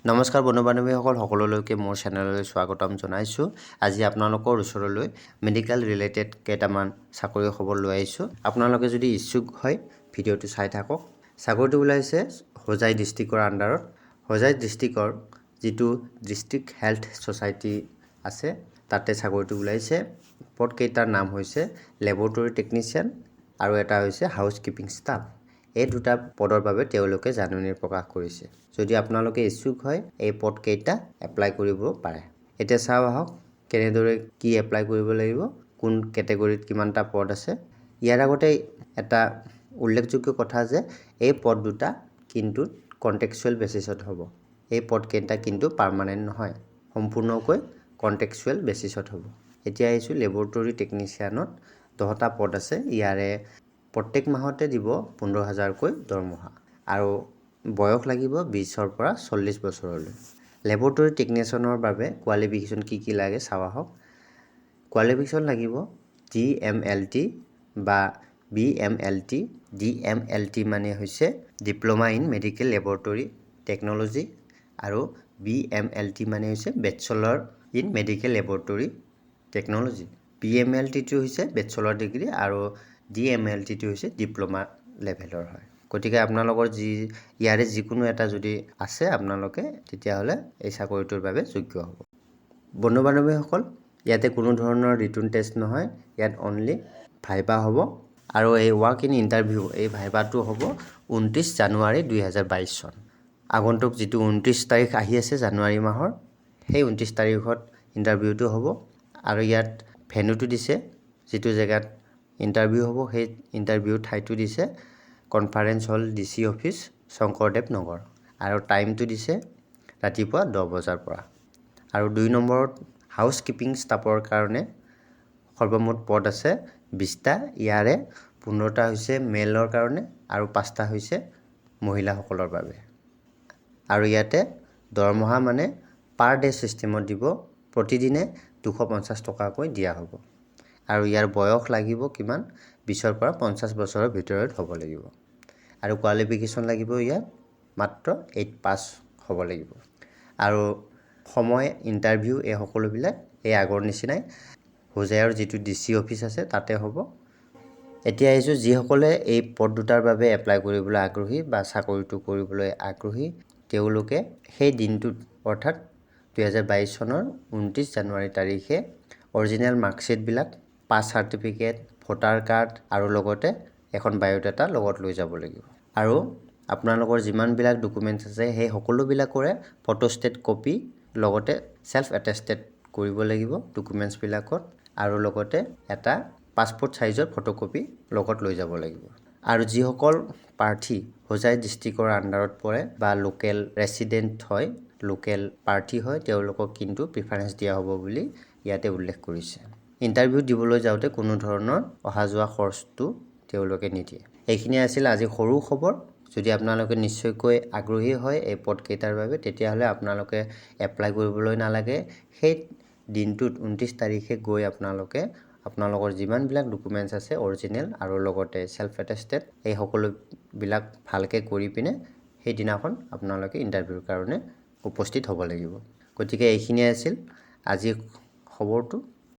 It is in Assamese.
নমস্কাৰ বন্ধু বান্ধৱীসকল, সকলোলৈকে মোৰ চেনেললৈ স্বাগতম জনাইছোঁ। আজি আপোনালোকৰ ওচৰলৈ মেডিকেল ৰিলেটেড কেইটামান চাকৰিৰ খবৰ লৈ আহিছোঁ। আপোনালোকে যদি ইচ্ছুক হয়, ভিডিঅ'টো চাই থাকক। চাকৰিটো ওলাইছে হোজাই ডিষ্ট্ৰিক্টৰ আণ্ডাৰত। হোজাই ডিষ্ট্ৰিক্টৰ যিটো ডিষ্ট্ৰিক্ট হেল্থ ছ'চাইটি আছে, তাতে চাকৰিটো ওলাইছে। পদকেইটাৰ নাম হৈছে লেবৰেটৰী টেকনিচিয়ান আৰু এটা হৈছে হাউচ কিপিং ষ্টাফ। এই দুটা পদৰ বাবে তেওঁলোকে জাননী প্ৰকাশ কৰিছে। যদি আপোনালোকে ইচ্ছুক হয়, এই পদকেইটা এপ্লাই কৰিব পাৰে। এতিয়া চাওঁ আহক কেনেদৰে কি এপ্লাই কৰিব লাগিব, কোন কেটেগৰীত কিমানটা পদ আছে। ইয়াৰ আগতে এটা উল্লেখযোগ্য কথা যে এই পদ দুটা কিন্তু কণ্ট্ৰেকচুৱেল বেচিছত হ'ব। এই পদকেইটা কিন্তু পাৰ্মানেণ্ট নহয়, সম্পূৰ্ণকৈ কণ্ট্ৰেকচুৱেল বেচিছত হ'ব। এতিয়া আহিছোঁ লেবৰেটৰী টেকনিচিয়ানত 10টা পদ আছে। ইয়াৰে প্ৰত্যেক মাহতে দিব 15 হাজাৰকৈ দৰমহা আৰু বয়স লাগিব 20ৰ পৰা 40 বছৰলৈ। লেবৰেটৰী টেকনিচিয়ানৰ বাবে কোৱালিফিকেশ্যন কি কি লাগে চাওঁ আহক। কোৱালিফিকেশ্যন লাগিব ডিএমএলটি বা বিএমএলটি। ডিএমএলটি মানে হৈছে Diploma in Medical Laboratory Technology আৰু বিএমএলটি মানে হৈছে Bachelor in Medical Laboratory Technology। বিএমএলটিটো হৈছে বেচেলৰ ডিগ্ৰী আৰু ডিএমএলটিটো হৈছে ডিপ্ল'মা লেভেলৰ হয়। গতিকে আপোনালোকৰ ইয়াৰে যিকোনো এটা যদি আছে আপোনালোকে, তেতিয়াহ'লে এই চাকৰিটোৰ বাবে যোগ্য হ'ব। বন্ধু বান্ধৱীসকল, ইয়াতে কোনো ধৰণৰ ৰিটেন টেষ্ট নহয়, ইয়াত অনলি ভাইবা হ'ব আৰু এই ৱাক ইন ইণ্টাৰভিউ, এই ভাইবাটো হ'ব 29 জানুৱাৰী 2022 চন। আগন্তুক যিটো 29 তাৰিখ আহি আছে জানুৱাৰী মাহৰ, সেই 29 তাৰিখত ইণ্টাৰভিউটো হ'ব। আৰু ইয়াত ভেন্যুটো দিছে, যিটো জেগাত ইণ্টাৰভিউ হ'ব, সেই ইণ্টাৰভিউ ঠাইটো দিছে কনফাৰেঞ্চ হল, ডিচি অফিচ, শংকৰদেৱ নগৰ আৰু টাইমটো দিছে ৰাতিপুৱা 10 বজাৰ পৰা। আৰু 2 নম্বৰত হাউচ কিপিং ষ্টাফৰ কাৰণে সৰ্বমুঠ পদ আছে 20টা। ইয়াৰে 15টা হৈছে মেলৰ কাৰণে আৰু পাঁচটা হৈছে মহিলাসকলৰ বাবে। আৰু ইয়াতে দৰমহা মানে পাৰ ডে' ছিষ্টেমত দিব, প্ৰতিদিনে 250 টকাকৈ দিয়া হ'ব। আৰু ইয়াৰ বয়স লাগিব কিমান? 20ৰ পৰা 50 বছৰৰ ভিতৰত হ'ব লাগিব আৰু কোৱালিফিকেশ্যন লাগিব ইয়াত মাত্ৰ 8 পাছ হ'ব লাগিব। আৰু সময়, ইণ্টাৰভিউ এই সকলোবিলাক এই আগৰ নিচিনাই হোজাইৰ যিটো ডিচি অফিচ আছে, তাতে হ'ব। এতিয়া আহিছোঁ, যিসকলে এই পদ দুটাৰ বাবে এপ্লাই কৰিবলৈ আগ্ৰহী বা চাকৰিটো কৰিবলৈ আগ্ৰহী, তেওঁলোকে সেই দিনটোত, অৰ্থাৎ 2022 চনৰ 29 জানুৱাৰী তাৰিখে অৰিজিনেল মাৰ্কশ্বিটবিলাক, পাছ চাৰ্টিফিকেট, ভোটাৰ কাৰ্ড আৰু লগতে এখন বায়'ডাটা লগত লৈ যাব লাগিব। আৰু আপোনালোকৰ যিমানবিলাক ডকুমেণ্টছ আছে, সেই সকলোবিলাকৰে ফটোষ্টেট কপি, লগতে ছেল্ফ এটেষ্টেড কৰিব লাগিব ডকুমেণ্টছবিলাকত আৰু লগতে এটা পাছপৰ্ট চাইজৰ ফটোকপি লগত লৈ যাব লাগিব। আৰু যিসকল প্ৰাৰ্থী হোজাই ডিষ্ট্ৰিক্টৰ আণ্ডাৰত পৰে বা লোকেল ৰেচিডেণ্ট হয়, লোকেল প্ৰাৰ্থী হয়, তেওঁলোকক কিন্তু প্ৰিফাৰেঞ্চ দিয়া হ'ব বুলি ইয়াতে উল্লেখ কৰিছে। ইণ্টাৰভিউ দিবলৈ যাওঁতে কোনো ধৰণৰ অহা যোৱা খৰচটো তেওঁলোকে নিদিয়ে। এইখিনিয়ে আছিল আজি সৰু খবৰ। যদি আপোনালোকে নিশ্চয়কৈ আগ্ৰহী হয় এই পদকেইটাৰ বাবে, তেতিয়াহ'লে আপোনালোকে এপ্লাই কৰিবলৈ নালাগে। সেই দিনটোত 29 তাৰিখে গৈ আপোনালোকে আপোনালোকৰ যিমানবিলাক ডকুমেণ্টছ আছে, অৰিজিনেল আৰু লগতে ছেল্ফ এটেষ্টেড, এই সকলোবিলাক ভালকৈ কৰি পিনে সেইদিনাখন আপোনালোকে ইণ্টাৰভিউৰ কাৰণে উপস্থিত হ'ব লাগিব। গতিকে এইখিনিয়ে আছিল আজি খবৰটো।